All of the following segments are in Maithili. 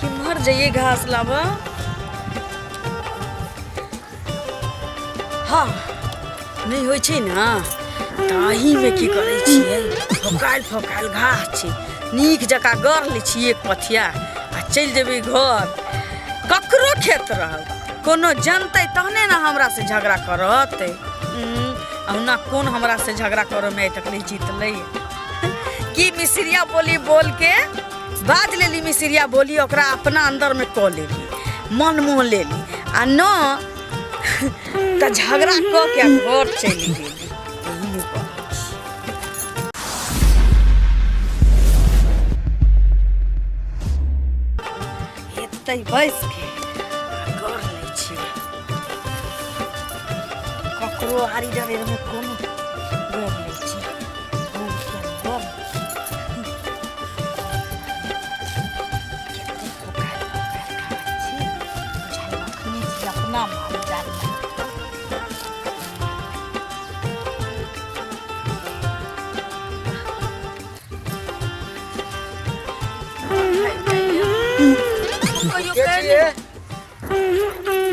किम्हर जइए घास लाबऽ? हँ, नहि होइ छै ने ताहीमे। की करै छियै? फकायल फकायल घास छै, नीक जकाँ गढ़ लै छियै एक पथिया आ चलि जेबै घर। ककरो खेत रहल, कोनो जनतै तहने ने हमरा से झगड़ा करत। अहुना कोन हमरा से झगड़ा करऽमे आइ तक नहि जीतलै। की मिसरिया बोली बोल के बाज लेली, मिसरिया बोली ओकरा अपना अंदरमे कऽ लेली, मन मोह लेली आ न तऽ झगड़ा कऽ के आ घर चलि गेली। एही करै छी। एतै बैस के कर लै छियै। ककरो आरी डरेरमे कोनो कर लै छियै। कते फोकायल फोकायल खाइ छी, बुझाइ रखने छी अपना माल जाल। कहियो के कहै छियै?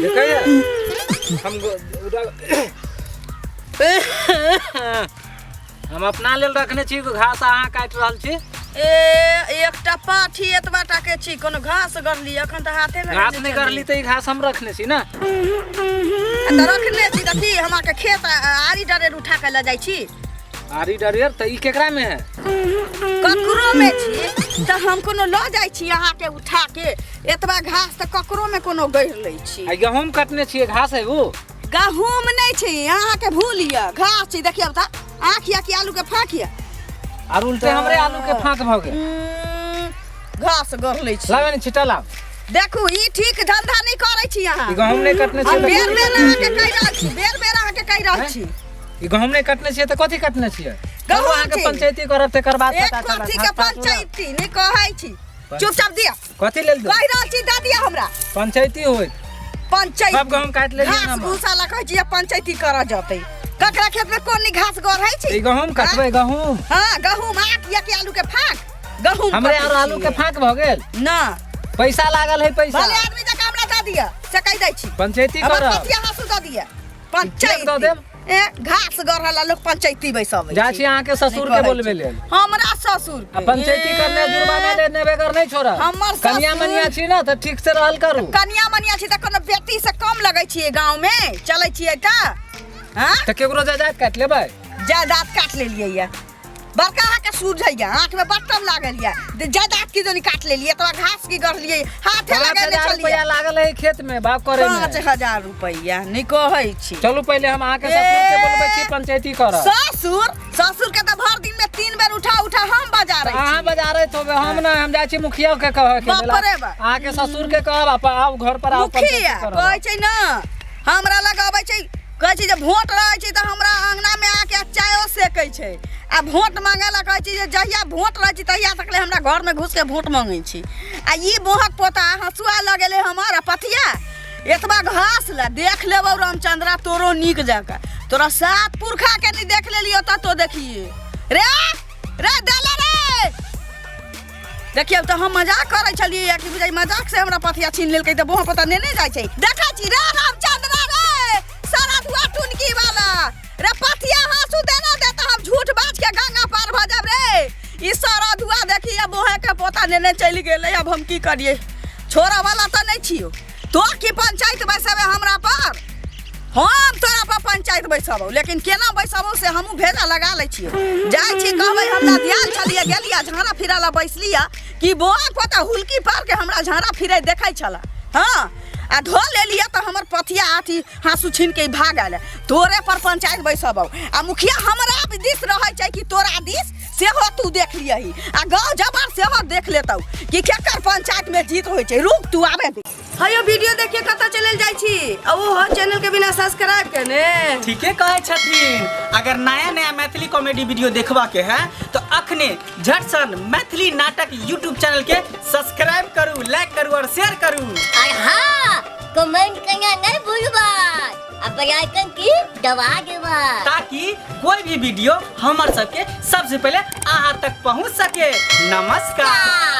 देखैए हम हम अपना लेल रखने छी घास, अहाँ काटि रहल छी। ए, एकटा पाठी एतबा टा के छी, कोनो घास गरली? एखन तऽ हाथे में घास नहि गरली तऽ ई घास हम रखने छी ने। तऽ रखने छी तऽ की हम अहाँके खेत आरी डरेर उठा के लऽ जाइ छी? आरी डरेर तऽ ई केकरा में है? ककरो में छी तऽ हम कोनो लऽ जाइ छी अहाँके उठा के? एतबा घास तऽ ककरो में कोनो गढ़ि लै छी। आ गहूम कटने छियै, घास है वो? गहूम नहि छै, अहाँके भूल यऽ, घास छै। देखियौ तऽ आँख यऽ कि आलू के फाँक यऽ? आर उल्टे हमरे आलू के फाँक भऽ गेल। घास गढ़ लै छी। लाबे ने छिट्टा लाब। देखू, ई ठीक धंधा नहि करै छी अहाँ। ई गहूम नहि कटने छियै हम तऽ बेर बेर अहाँके कहि रहल छी, बेर बेर अहाँके कहि रहल छी। ई गहूम नहि कटने छियै तऽ कथी कटने छियै? गहूम चलू, अहाँके छै। पंचायती करब तकर बाद एक पता चलत। कथी के हाथ पाँच उड़ा। पंचायती नहि कहै छी, चुपचाप दिअ। कथी लेल दू? कहि रहल छी, दऽ दिअ हमरा। पंचायती होइत। पंचायती सब गहूम काटि लेलियै घास ने हमर। भूसा ला कहै छी पंचायती करऽ जतै। ककरा खेत में कोन नी घास गढ़ै छी? ई गहूम कटबै गहूम। हाँ, गहूम आँख या कि आलू के फाँक गहूम हमरे कटै आर आलू के छियै। फाँक भऽ गेल ना। पैसा लागल है पैसा। भले आदमी जकाँ हमरा दऽ दिअ से कहि दै छी। पंचायती हमर करब। पथिया हाँसू दऽ दिअ। पंचायती दऽ देब? ए, घास गढ़ल लोक पंचायती बैसबै जाइ छी अहाँके ससुर के बोलबे लेल। हमरा ससुर आ पंचायती करने जुर्माना लेने बगैर नहीं छोड़ब। हमर कनिया ससुर- मनिया छी ना तऽ ठीक से रहल करू। कनिया मनिया छी तऽ कोनो बेटी से कम लगै छियै गाँव में चलै छियै तऽ? हाँ। तऽ केकरो जायदाद काटि लेबै? जायदाद काट लेलियै ये। बड़का अहाँके सूझैया, आँखिमे बट्टम लागल ये। जायदाद की जोनी काट लेलियै? एतबा घास की गढ़लियै? हाथे पाँच लगेने हजार छलियै। रुपया लागल है खेत में बाग करे में। 5,000 रुपैआ नहि कहै छी। चलू, पहिले हम अहाँके ससुर के बोलबै छी, पंचायती करब। ससुर? ससुर के तऽ भर दिन में 3 बेर उठा उठा हम बजारै अहाँ छी। बजारैत होबै, हम नहि। हम जाइ छी मुखिया के कहै के लेल। बाप रे बाप। अहाँके ससुर के कहब आ आउ घर पर आउ, पंचायती मुखिया करब। कहै छै ने, हमरा लग अबै छै, कहै छै जे भोट रहै छै तऽ हमरा अंगना में आके चायो सेकै छै आ भोट मांगे ला कहै छै जे जहिया भोट रहै छै तहिया तकले हमरा घर में घुस के भोट मांगै छी। आ ई बोहक पोता हँसुआ लगेले हमर आ पथिया एतबा घास ला। देख लेबौ रामचंद्रा, तोरो नीक जकाँ, तोरा सात पुरखा के नहीं देख लेलियो तऽ तो देखिए रे रे देले रे। देखियौ तऽ हम मजाक करै छलियै कि बुझाइ मजाक से हमरा पथिया छीन लेलकै तऽ बोह पता नेने जाइ छै। देखै छी रे रामचंद्रा, रे सारा धुआ टुनकी वाला रे, पथिया हाँसू देना दे तऽ हम झूठ बाज के गंगा पार भऽ जाब रे। ई सारा धुआ देखिए, बोहे के पोता नेने चलि गेलै। अब हम की करियै? छोड़ऽ वाला तऽ नहि छियौ। तो की पंचायत बैसेबै हमरा पर? हम तोरा पर पंचायत बैसबौ, लेकिन केना बैसबौ से हमहूँ भेजा लगा लै छियै। जाइ छी, कहबै हमरा ध्यान छलियै, गेलियै झाड़ा फिरै लए बैसलियै कि बौआ पोता हुलकी पार के हमरा झाड़ा फिरै देखै छलै। हाँ, आ धो लेलियै तऽ हमर पथिया अथी हाँसू छीन के भाग आयल। तोरे पर पंचायत बैसबौ आ मुखिया हमरा दिस रहै छै कि तोरा दिस, सेहो तू देख लियही आ गाँव जबार सेहो देख लेतौ कि केकर पंचायत में जीत होइ छै। रुक तू, आबे दे। हयो, वीडियो देखिए कतऽ चलल जाइ छी आ ओहो चैनल के बिना सब्सक्राइब केने? ठीके कहै छथिन। अगर नया नया मैथिली कॉमेडी वीडियो देखबा के है तो अखने झट सन मैथिली नाटक यूट्यूब चैनल के सब्सक्राइब करू, लाइक करू और शेयर करू। और हाँ, कमेंट करना नहीं भूलबै। आ बेल आइकन की दबा देबै। ताकि कोई भी वीडियो हमर सबके सबसे पहले अहाँ तक पहुँच सके। नमस्कार।